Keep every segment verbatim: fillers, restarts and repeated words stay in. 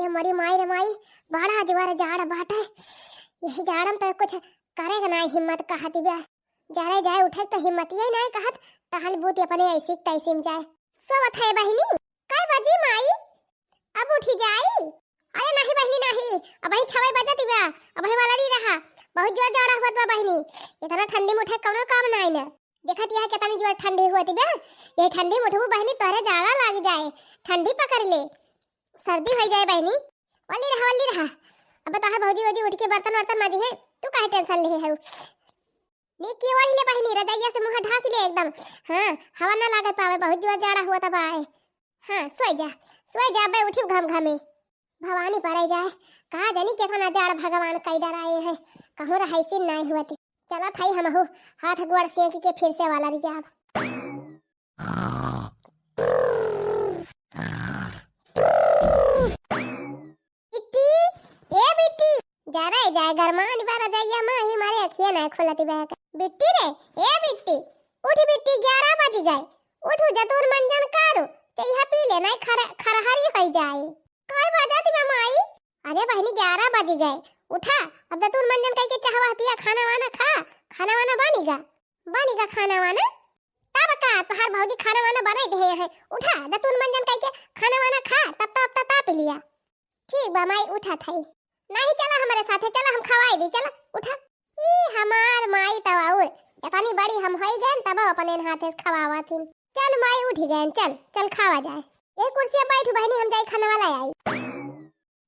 मरी माई रे माई, बड़ा जोर जाड़ बाटे। यही जाड़म तो कुछ करे के नाई हिम्मत कहत बा। जरे जाए उठे तो हिम्मतिये नाई कहत, तहन बूती अपने ऐसी तैसी में जाए। सोवत है बहिनी, कै बजी माई? अब उठी जाई? अरे नाही बहिनी नाही, अबही छवै बजत बा, अबही वाला नहीं रहा। बहुत जोर जाड़ा हुआ बा बहिनी, इतना ठंडी में उठे कौनो काम नाई ना। देखत यह कितनी जोर ठंडी हुआ बा, ये ठंडी में उठबू बहिनी तोहरे जाड़ा लाग जाए, ठंडी पकड़ ले, सर्दी हो जाए बहिनी। वल्ली रहा, वल्ली रहा। अब तोहर भौजी वौजी उठ के बर्तन वर्तन माजी है, तू काहे tension ले है? नीक की ओढ़ ले बहिनी, रजाइया से मुँह ढाक ले एकदम। हाँ, हवा ना लागे पावे, बहुत जोर जाड़ा हुआ बा। हाँ, सोई जा, सोई जा, अबे उठी घम घमे। भवानी परे जाए, का जानी केतना जाड़ भगवान कई डराए हैं, कहूँ रहाइसिन नाई हुअती। चलत हई हमहू, हाथ गोड़ सेंक के फिर से वाला रिजाब। बिट्टी, ए बिट्टी, जरे जाए गरमान बा रजइया मा ही मारे अखिया ना खुलती बा। बिट्टी रे, ए बिट्टी, उठ बिट्टी, ग्यारह बज गए। उठू जतूर मंजन करू, चइहा पी ले, नाई खर-, खरहरी होई जाए। काय बजत बा माई? अरे बहिनी, ग्यारह बज गए, उठा, अब जतूर मंजन कइके चाहवा पिया, खाना वाना खा, खाना वाना बनिगा, बनिगा खाना वाना। तब का, तोहार भौजी खाना वाना बनाई दे हैं, उठा, जतूर मंजन कइके खाना वाना खा, तब तब तब पी लिया। ठीक बा माई, उठा थाई। नहीं, चला हमरे साथे, चला हम खवाई दी, चला, उठा। ई हमार माई तब और, इतनी बड़ी हम होई गए तब अपने हाथे खवावा थी। चल माई, उठ गए, चल, चल खावा जाए। ए कुर्सिया बैठ बहिनी, हम जाई खाना वाला आई।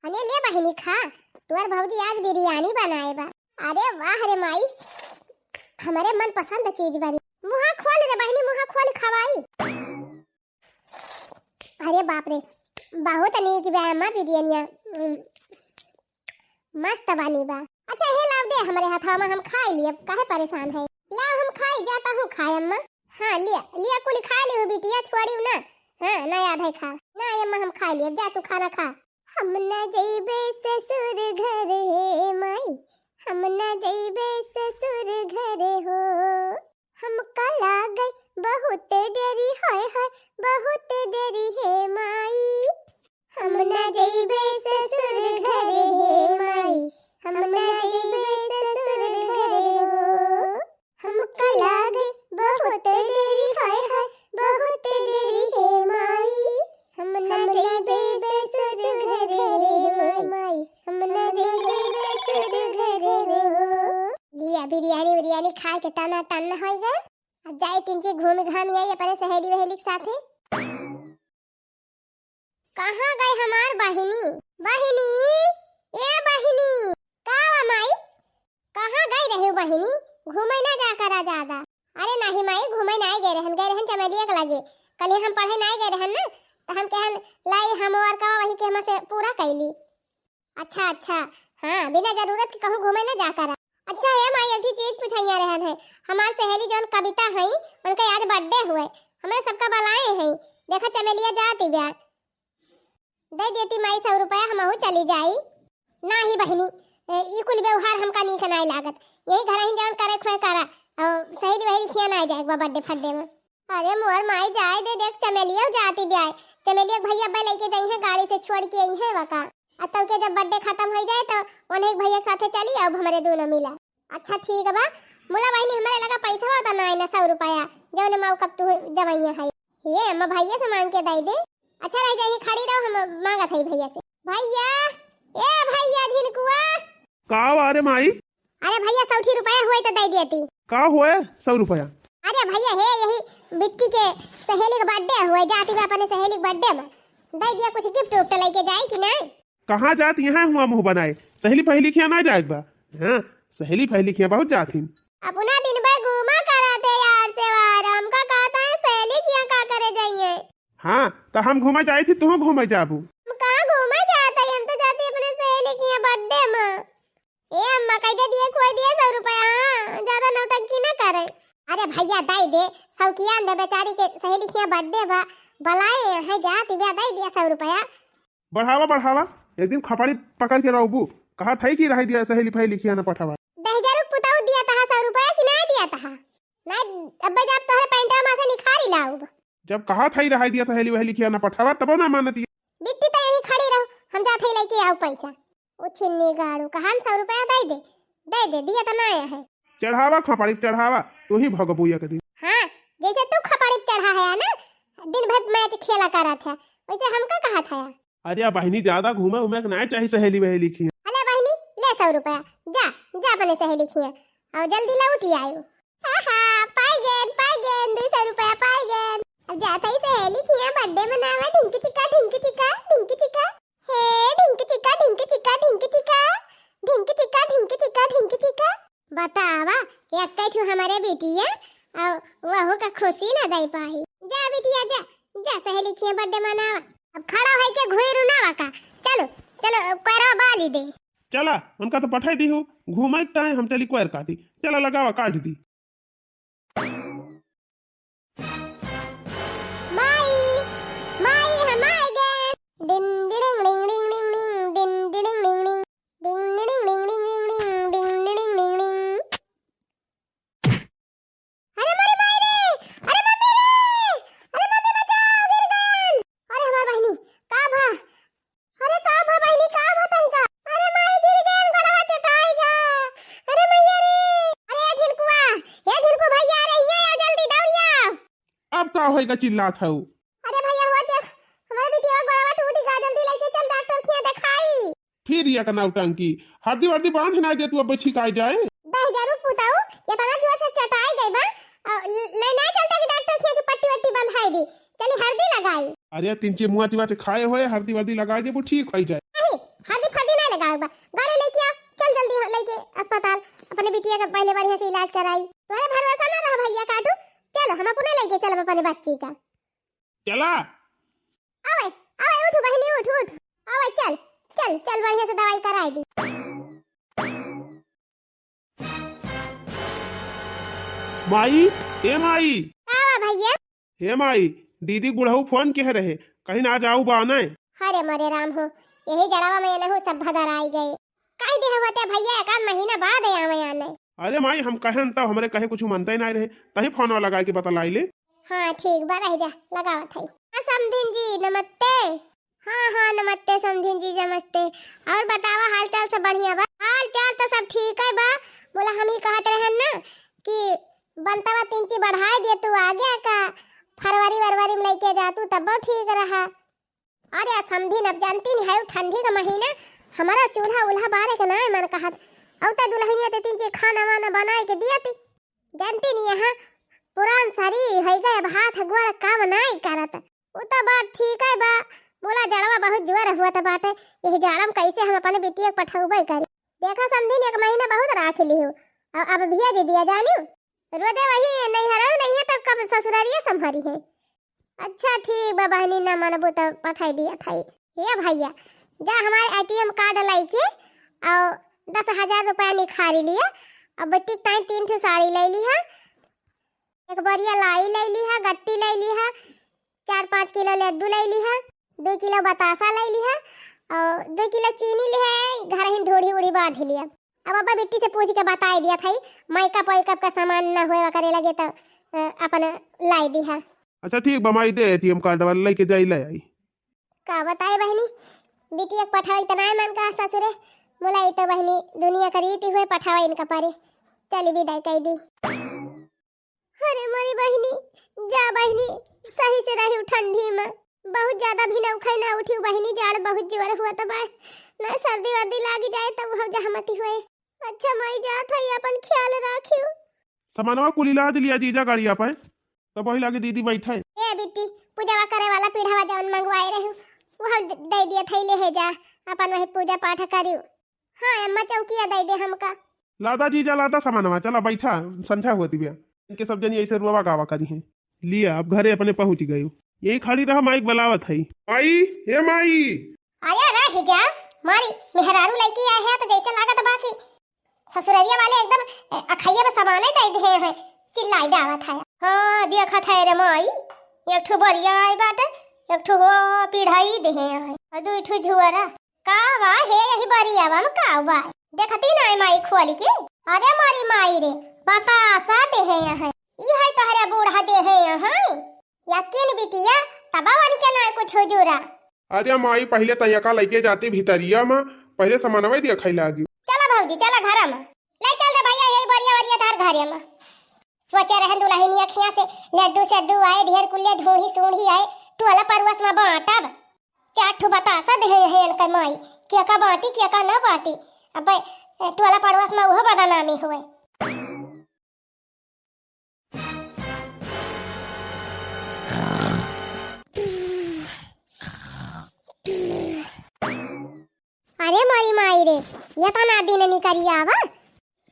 अने ले बहिनी खा, तोर भौजी आज बिरयानी बनाए बा। अरे वाह रे माई, हमरे मनपसंद चीज बनी। मुँहा खोल रे बहिनी, मुँहा खोल खवाई। अरे बाप रे, बहुत नीक बा अम्मा बिरयानिया। उम, मस्त बनी बा। अच्छा हे लाव दे हमरे हथवा मा, हम खाई लिए, काहे परेशान है? लाव हम खाई, जाता हूँ खाए अम्मा। हाँ लिया, लिया कुल खा लिहु बिटिया, छोड़ियो ना। हाँ, ना याद है खा। ना अम्मा हम खाई लिए, जा तू खाना खा। हम ना जइबे ससुर घर हे माई, हम ना जइबे ससुर घर हो। हमका लागे बहुत डरी, हाय हाय, बहुत डरी हे माई। हम ना जइबे ससुर घर हे माई, हम ना जइबे ससुर घर हो। हमका लागे बहुत डरी, हाय हाय, बहुत डरी हे माई। हम ना जइबे ससुर घर हे माई, हम ना जइबे ससुर घर हो। लिया बिरयानी उरियानी खाए के टना टन होइ गए। अब जाई तिनची घूम घाम आई अपने सहेली वहेली के साथे। कहाँ गई हमार बहिनी? बहिनी, ए बहिनी, का बा माई? कहाँ गई रही बहिनी? घूमे ना जा करा ज्यादा। अरे नहीं माई, घूमे ना गए रहन, गए रहन चमेलिया के लगे। कल हम पढ़े ना गए रहन ना, तो हम कहन लाई हम और का वही के हमसे पूरा कैली। अच्छा, अच्छा, हाँ, बिना जरूरत के कहूँ घूमे ना जा करा। अच्छा हे माई, एक ठे चीज पूछैया रहन है, हमार सहेली जौन कविता हई, उनके आज birthday हुए, हमरे सबका बुलाए हैं, देखा चमेलिया जाती बा, दे देती माई सौ रुपया, हमहू चली जाई। नाही बहिनी, ए, ई कुल व्यवहार हमका नीक नाई लागत, यही घर ही जौन करे खोए करा, और सहेली वहेली खिया ना जाए एक बार birthday फड्डे में। अरे मोर माई, जाए दे, देख चमेलिया जाती ब्याय। चमेलिया के भैया अब्बे लइके जइहें, गाड़ी से छोड़ के अइहें वका। आ तब के जब birthday खतम होइ जाए तो उन्हें एक भैया के साथे चली आउब, हमरे दोनों मिला। अच्छा ठीक बा, मुला बहिनी हमरे लगा पैसा बा त ना, ना सौ रुपया, जौने माऊ कब तू जमैया है। ये अम्मा भैया से मांग के दे दे। अच्छा रह जाइए, खड़ी रहो, हम मांगत है भैया से। भैया, ए भैया झिनकुआ। का बा रे माई? अरे भैया, सौ ठी रुपया हुए तो दे देती। का हुए सौ रुपया? अरे भैया हे, यही बिट्टी के सहेली के birthday हुए, जाती में अपने सहेली के birthday में दे दिया, कुछ gift उफ्ट लेके जाए कि ना? कहाँ जात यहाँ हुआ मुँह बनाए, सहेली पहेली खिया ना जाए बा। हाँ, सहेली पहेली खिया बहुत जात ही। अपना दिन भर घूमा कराते यार से वार, हमका कहता है सहेली खिया का करे जाइए। हाँ, तो हम घूमे जाए थी, तू घूमे जाबू। हम कहाँ घूमे जाते, हम तो जाती अपने सहेली खिया birthday में। ए अम्मा, कह दे दिए, खोए दिए सौ रुपया, हाँ, ज्यादा नौटंकी ना करे। अरे भैया, दे दे, सौकियान बे बेचारी के सहेली खिया birthday बा, बुलाए हैं, जाती बे, दे दिया सौ रुपया। बढ़ावा, बढ़ावा, एक दिन खपड़ी पकड़ के रहबू, कहा था कि रह दिया सहेली पहेली खिया ना पठावा। दहिजरू पुताऊ दिया तहा सौ रुपया कि ना दिया तहा? ना, अब्बे जब तोहरे पैंटवा में से निखारी लाउब। जब कहा था ही रहाई दिया सहेली वहेली खिया ना पठावा, तबो ना मानत ये। बिट्टी तो यहीं खड़ी रहो, हम जात हई लइके आओ पैसा। ओ छिन्नी गाड़ू, कहाँ सौ रुपया दे दे, दे दे, दिया तो ना आया है। चढ़ावा खपड़ी चढ़ावा, तू ही भगबू एक दिन। हाँ, जैसे तू खपड़ी चढ़ा है ना, दिन भर मैच खेला करत है, वैसे हमका कहा था। अरे बहिनी, ज्यादा घूमे उमे के ना चाही सहेली बहेली खिया। अले बहिनी, ले सौ रुपया, जा, जा अपने सहेली खिया, और जल्दी लौट आयो। आहा, पाई गेन, पाई गेन, दो सौ रुपया पाई गेन। अब जात ही सहेली खिया birthday मनावा, ढिंक चिका, ढिंक चिका, ढिंक चिका। हे ढिंक चिका, ढिंक चिका, ढिंक चिका, ढिंक चिका, ढिंक चिका, ढिंक चिका। बतावा, एक्कै ठो हमरे बिटिया, और वहू का खुशी ना दे पाई। जा बिटिया जा, जा सहेली खिया birthday मनावा। अब खड़ा होई के घुई रुनावा का। चलो, चलो, कोयरा बाली दे। चला, उनका तो पठाई दी हो, घूमे के टाइम हम चली कोयर काटी। चला लगावा, काट दी। माई, माई, हम आ गए। डिन डिडिंग डिंग डिंग डिंग डिंग, डिन डिडिंग डिंग डिंग, डिंग डिडिंग डिंग डिंग डिंग डिंग, डिन डिडिंग डिंग डिंग। अरे मोरी माई रे, अरे मम्मी रे, अरे मम्मी बचाओ, गिर गए। अरे हमार बहिनी, का भा? अरे का भा बहिनी, का भा तनिका? अरे माई गिर गए, गड़वा चटाई गा। अरे मैया रे, अरे ए झिनकुआ, ए झिनकू भैया, अरे हियाँ आओ जल्दी, दौड़ आओ। अब का होइगा चिल्लात हऊ? अरे भैया हो देख, हमारे बिटिया का गोड़वा टूट गा, जल्दी लेके चल डॉक्टर खिया दिखाई। फिर ये का नौटंकी, हरदी वर्दी बांध ना दे तू, अब छिकाई जाए। दस हजार रुपये पुताऊ, ये तना जोर से चटाई गई बा, अ, ले, ले ना चलता कि डॉक्टर खिया की पट्टी वट्टी बंधाई दी, चली हरदी लगाई। अरे तीन चे मुआ तिवा चे खाए होए, हरदी वर्दी लगाई दे, वो ठीक होई जाए। नहीं, हरदी फरदी ना लगाओ बा, गाड़ी लेके आ, चल जल्दी हो, लेके अस्पताल, अपने बिटिया का पहले बढ़िया से इलाज कराई। तोहरे भरोसा ना रहा भैया काटू, चलो हम अपने लेके चलब अपने बच्ची का। चला। आवे, आवे, उठ बहिनी, उठ, उठ। आवे, चल, चल, चल, बढ़िया से दवाई कराई दी। माई, ए माई। का बा भैया? हे माई, दीदी बुढ़ऊ फोन किहे रहे, कहिन आज आऊ बा नहीं। अरे मोरे राम हो, यही जड़वा में एनहू सब भदर आई गए। कह दे होते भैया, एक आध महीना बाद आवे आने। अरे माई, हम कहेन तब हमरे कहे कुछ मनते नहीं रहे, तही फोनवा लगा के बतलाई ले। हाँ ठीक बा, रह जा, लगावत हई। हाँ समधिन जी नमस्ते। हाँ हाँ नमस्ते समधिन जी नमस्ते। और बतावा, हाल चाल सब बढ़िया बा? हाल चाल तो सब ठीक है बा। बोला हम ही कहत रहन ना कि बनतवा तीन ची बढ़ाए दिए तू आगे का, फरवरी वरवरी में लेके जा तू तब ठीक रहा। अरे समधिन, अब जानती नहीं है ठंडी का महीना, हमारा चूल्हा उल्हा बारे के ना मन कहत। अब तो दुल्हनिया ते तीन ची खाना वाना बनाए के दिया थी। जानती नहीं, यहाँ पुरान शरीर है गए, अब हाथ गोड़ काम नाई करत। उ तो बात ठीक है बा, बोला जड़वा बहुत जोर हुआ तो बाटे, यही जाड़म कैसे हम अपने बिटिया के पठौबे करी। देखा समधिन, एक महीना बहुत राख ली हो, अब, अब भेज दिया जानियो। रोजे वही नैहरा नहीं है तो कब ससुरारिया संभारी है। अच्छा ठीक बा बहनी, ना मनबू तो पठाई दिया था। हे भैया, जा हमारे एटीएम कार्ड लेके और दस हजार रुपया निखारी लिया, और बेटी के ताई तीन ठो साड़ी ले ली है, एक बोरिया लाई ले ली है, गट्टी ले ली है, चार पाँच किलो लड्डू ले ली है, दो किलो बतासा ले ली है, और दो किलो चीनी ली है, घर ही ढोढ़ी उड़ी बांध लिया। अब अब्बा बिट्टी से पूछ के बताई दिया था, मेकअप वेकअप का सामान ना होए करे लगे तो, अ, अपन लाई दी है। अच्छा ठीक बा माई, दे एटीएम कार्ड वाला लेके जाई ले आई। का बताए बहनी, बिटिया के पठावे इतना मन का ससुरे, मुलाई तो बहनी दुनिया का रीति हुए पठावे इनका पारे। चली विदाई कई दी। अरे मोरी बहिनी, जा बहिनी, सही से रही ठंडी में। बहुत ज्यादा भी ना उखाई ना उठी बहिनी, जाड़ बहुत जोर हुआ तो बा। ना सर्दी वर्दी लागी जाए तो हम जहमती हुए। अच्छा माई जात है, अपन ख्याल राखियो। सामानवा कुली लाद लिया जीजा गाड़िया पे, तो वही लागे दीदी बैठे। ए बिट्टी, पूजावा करे वाला पीढ़ावा जौन मंगवाए रहू, वो हम दे दिया थैले है जा, अपन वही पूजा पाठ करियो। हाँ अम्मा, चौकिया दे दे हमका। लादा जीजा, लादा सामानवा, चला बैठा, संझा हुआ दिव्या। इनके सब जनी ऐसे रुआवा गावा करी हैं। लिया, अब घरे अपने पहुँच गयो। यही खड़ी रहा, माइक बुलावत है। माई, हे माई। अरे रह जा, मारी मेहरारू लइकी आए है तो जैसे लागत बा कि ससुररिया वाले एकदम, ए, अखैया में सामाने दे दे हैं, चिल्लाई डावत है। हाँ, देखत है रे माई, एक ठो बोरिया आई बाटे, एक ठो हो पिढ़ाई दे हैं, और दो ठो झुआरा। का बा हे यही बोरियावा में का बा? देखती ना माई खोल के। अरे मारी माई रे, बतासा दे हैं यहाँ। ई है तोहरे बूढ़ा दे हैं यहाँ। यकीन बिटिया, तबा बन के ना कुछ हुजूरा। अरे माई, पहिले तैयका लइके जाती भितरिया मा, पहिले समनवै दिया खाई लागी। चला भौजी, चला घरा मा। ले चल रे भैया, यही बोरिया वरिया धर घरे मा। सोचे रहन दुलहिनिया खिया से लड्डू सड्डू आए, ढेर कुल्ले ढूंढी सूंढी आए, टोला परुआ मा बांटब। चार ठो बतासा देहे है इनकर माई, केका बांटी, केका ना बांटी। अबे, टोला पड़ोस मा उहो बदनामी होए। अरे मोरी माई रे, ये तो ना दिन निकरी आवा।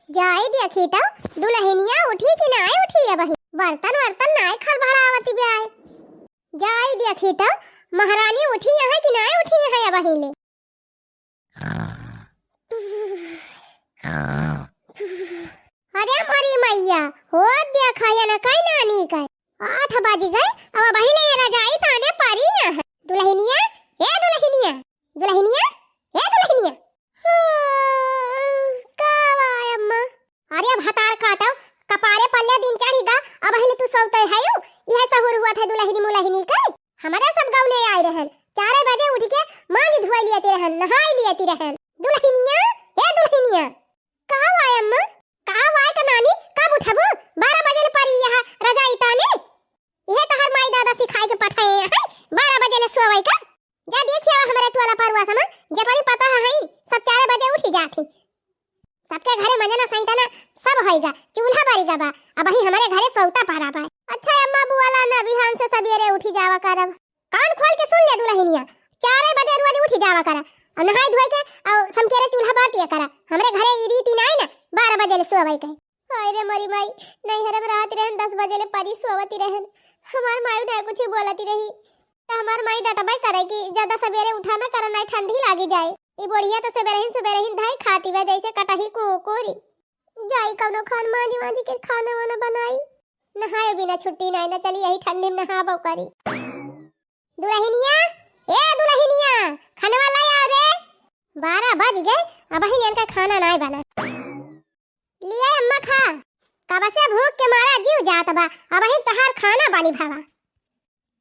जाई देखी तो दुलहिनिया उठी कि नाय उठी अबही। बर्तन वर्तन नाय खड़बड़ावती बे आए। जाई देखी तो महारानी उठी है कि नाय उठी है अबही ले। अरे मोरी मैया, हो देखा ये ना काई नानी का। आठ बज गए, अब अबही ले ये रजाई ताने परी है। दुलहिनिया, ए दुलहिनिया, दुलहिनिया, ए दुलहिनिया। हाँ, का बा अम्मा? अरे अब हतार काटो, कपारे पल्ले दिन चढ़ी गा, अबही ले तू सोते है यू? यह सहूर हुआ था दुलहिनी मुलहिनी का? हमरे सब गौने आए रहन, चारे बजे उठ के मांज धोई लियती रहन, नहाई लियती रहन। दुलहिनिया, ए दुलहिनिया, का हुआ अम्मा? का हुआ का नानी, कब उठबू? बारह बजे ले परी यहाँ रजाई ताने। इहे तोहर माई दादा सिखाए के पठाए हैं, बारह बजे ले सोवई का। जा देखिया हमरे टोला परुआ समा, जतनी पता है, सब चारे बजे उठी जात ही। सबके घरे मंजना सैंतना सब होइगा, चूल्हा बरिगा बा, अबही हमरे घरे सौता परा बा। अच्छा अम्मा, बोला ना, बिहान से सबेरे उठी जावा करब। कान खोल के सुन ले दुलहिनिया, चारे बजे रोज उठी जावा करा, और नहाई धोई के और समकेरे चूल्हा बार दिया करा। हमरे घरे ई रीति नाई ना, बारह बजे ले सोवई के। हाय रे मोरी माई, नैहरे में रहत रहन, दस बजे ले परी सोवती रहन। हमार माई ना कुछ बोलती रही, तो हमार माई डटबे करे कि ज्यादा सबेरे उठा ना करा, नाई ठंडी लागी जाए। ई बुढ़िया तो सबेरे ही, सबेरे ही धाई खाती बा जैसे कटही कुकुरी। जाई कौनो खान मांजी वांजी के खाना वाना बनाई। नहाए बिना छुट्टी नाई ना, चली यही ठंडी में नहाबो करी। दुलहिनिया, ए दुलहिनिया, खनवा लाई आओ रे। बारह बज गए, अबही इनका खाना नाई बना। लिया अम्मा खा। कब से भूख के मारा जीव जात बा, अबही तहार खाना बनी भावा।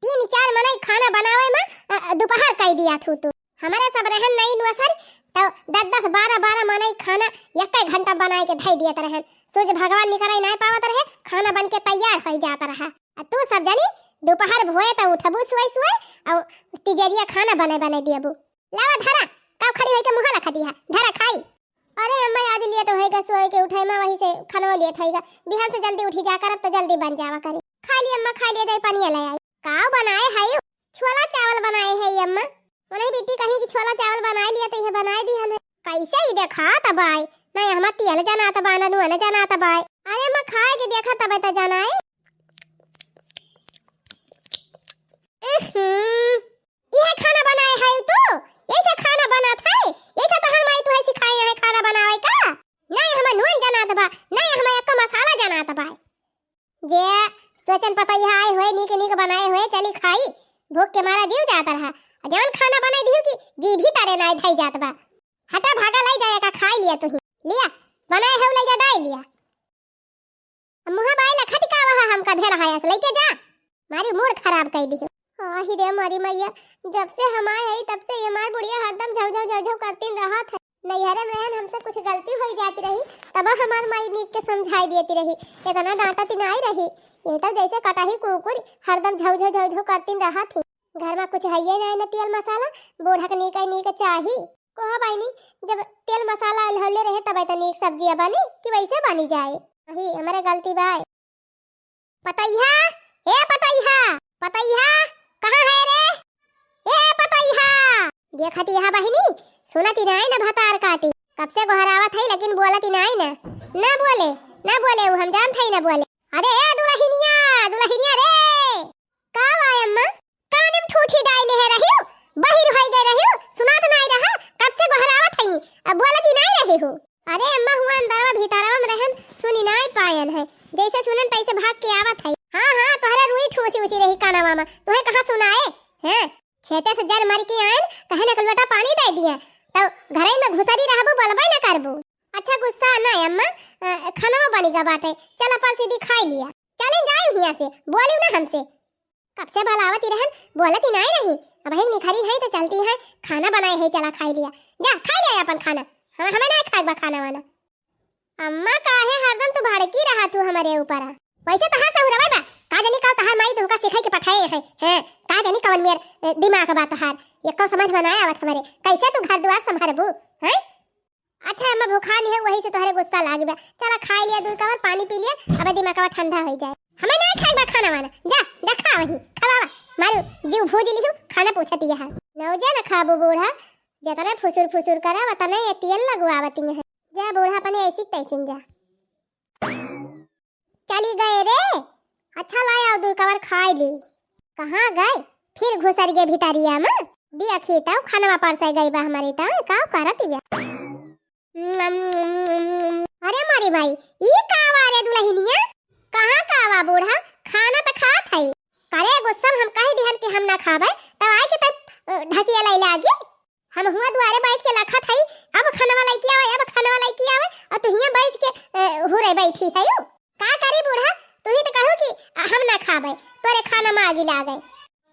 तीन चार मनई खाना बनावे में, अ, अ, दोपहर कई दिया थू तू। हमरे सब रहन नई नुअसर, तो दस दस बारह बारह मनई खाना एक घंटा बनाए के धई दियत रहन। सूरज भगवान निकराई नाई पावत रहे, खाना बन के तैयार होई जात रहा। आ तू सब जनी दोपहर भोए तो उठबू सुए सुए, और तिजरिया खाना बने बने दियबू। लावा धरा, काव खड़ी होई के मुँह लखती है, धरा खाई। अरे अम्मा, आज लेट होइगा, सोए के उठे में, वही से खानवा लेट होइगा। बिहान से जल्दी उठी जा करब तो जल्दी बन जावा करी। खा ली अम्मा, खा लिया जाए, पानी ले आई। काव बनाए है यू? छोला चावल बनाए है ये अम्मा। उन्हें बेटी कहीं कि छोला चावल बनाए लिया तो ये बनाए दी हमें। कैसे ही देखा तबाई, ना हमार तेल जना तबाई, ना नून जना तबाई। अरे अम्मा, खाए के देखा तबे तो जनाए। उहुं। इहे खाना बनाए है तू? ऐसे खाना बनात है? ऐसे तोहर माई तुहे सिखाए है खाना बनावे का? नहीं हमें नून जनात बा, नहीं हमें एक मसाला जनात बा। जे सोचन पतैया आए हुए, नीक नीक बनाए हुए, चली खाई। भूख के मारा जीव जात रहा। आ जवन खाना बनाई दिहू कि जीभ ही तारे नाई धई जात बा। हटा भागा, लाई जाए का खाई लिया तुही। लिया, बनाए है लाई जा डाई लिया। मुँह बाई लखत का वहा हमका भेड़ हायस लइके जा, मारी मूड खराब कई दिहु। आही रे मारी मैया, जब से हम आए हई तब से ये मार बुढ़िया हरदम झौ झौ झौ झौ करतीन रहत है। नैहरे में रहन हमसे कुछ गलती होई जाती रही, तब हमार माई नीक के समझाई देती रही, इतना डांटती नाई रही। ये तो जैसे कटाही कुकुर हरदम झौ झौ झौ झौ करतीन रहत ही। घर में कुछ हइये ना, न तेल मसाला, बूढ़ा के नीक नीक चाही। कोहा बहिनी, जब तेल मसाला अलहौले रहे तब तो नीक सब्जिया बनी कि वैसे बनी जाए। वही हमारे गलती बा। पतैया, ए पतैया, पतैया, कहाँ है रे? ए पतैया, देखती है बहिनी, सुनती नाई न भतार काटी। कब से गोहरावत है लेकिन बोलती नाई न। न बोले, न बोले, वो हम जानत है न बोले। अरे ए दुलहिनिया, दुलहिनिया रे। का बा अम्मा? कान में ठूठी डाले है रहियो, बहिर होई गए रहियो, सुनात नाई रहा, कब से गोहरावत हई, अब बोलत ही नाई रहे हो। अरे अम्मा हुआ अंदरवा भीतरवा में रहन, सुनी नाई पायन है, जैसे सुनन तैसे भाग के आवत है। हाँ, हाँ, तोहरे रुई ठूसी उसी रही कानवा में, तुहे कहाँ सुनाए? हैं? खेते से जर मर के आयन, कहे न कलवटा पानी दे दिए, तो घरे में घुसरी रहबू, बोलबे न करबू। अच्छा गुस्सा ना अम्मा, अ, खानवा बनी गा बाटे, चल अपन सीधी खाई लिया। चले जाए हिया से, बोली ना हमसे। कब से भलावती रहन, बोलती नाई रही। अबहीं निखरी है तो चलती है, खाना बनाए है, चला खाई लिया। जा खाई लिया अपन खाना। हम, हमें नाई खाए बा खाना वाना। अम्मा काहे हरदम तू भड़की रहा तू हमरे ऊपर? वैसे तहार सहुरवा बा, का जानी का तहार माई तुमका सिखाई के पठाए है, हैं? का जानी कवन मेर, ए, दिमाग बा तहार, एको समझ में ना आवत हमरे। कैसे तू घर दुआर संभारबू, हैं? अच्छा अम्मा भुखान है, वही से तोहरे गुस्सा लाग बा। चला खाई लिया, दुई कवर पानी पी लिया, अब दिमागवा ठंडा हो जाए। हमें ना खाए बा खाना वाना, जा, जा खा वही, खवावा, मारू, जीव भूज लिहू, खाना पूछती है। नौजा न खाबू बूढ़ा, जतने फुसुर फुसुर करा, वतने ये तेल लगवावती है। जा बूढ़ा अपने ऐसी तैसी जा। चली गए रे। अच्छा लाए आओ दुई कवर खाई ली। कहाँ गए? फिर घुसर गए भितरिया में। देखी तब खनवा परसे गई बा हमारी तब का करत बा। अरे मारी माई, ई का बा रे दुलहिनिया? कहाँ का बा बूढ़ा? खाना त खात है। करे गुस्सा में हम कह दिहन कि हम ना खाबे, तब आए के तब, अ, ढकिया लाई लागी। हम हुआ दुआरे बैठ के लखत हई, अब खनवा लइके आवे, अब खनवा लइके आवे, और तू हियां बैठ के, ए, हुरे बैठी है यू। का करी बूढ़ा, तू ही तो कहू कि हम ना खाबे, तोरे खाना में आगी लागे।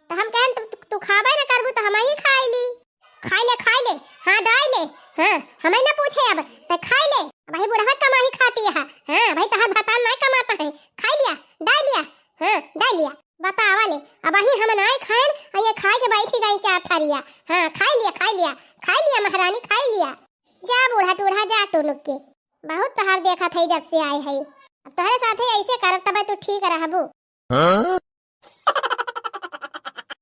तो हम कहन, "तू, तू, तू खाबे ना करबू तो हम ही खाई ली।" खाई ले, खाई ले, हाँ डाई ले, हाँ हमें ना पूछे अब, तो खाई ले। भाई बूढ़ा कमाही खाती है, हाँ भाई तहार भतार ना कमाता है, खाई लिया, डाई लिया, हाँ डाई लिया। बतावा ले, अबहीं हम नाय खाएन, आ ये खाए के बैठी गई चार थरिया। हाँ, खाई लिया, खाई लिया, खाई लिया महारानी, खाई लिया। जा बूढ़ा टूढ़ा, जा टुनुक के, बहुत तोहार देखत है जब से आए है। अब तोहरे साथे ऐसे करब तब तू ठीक रहबू। हाँ?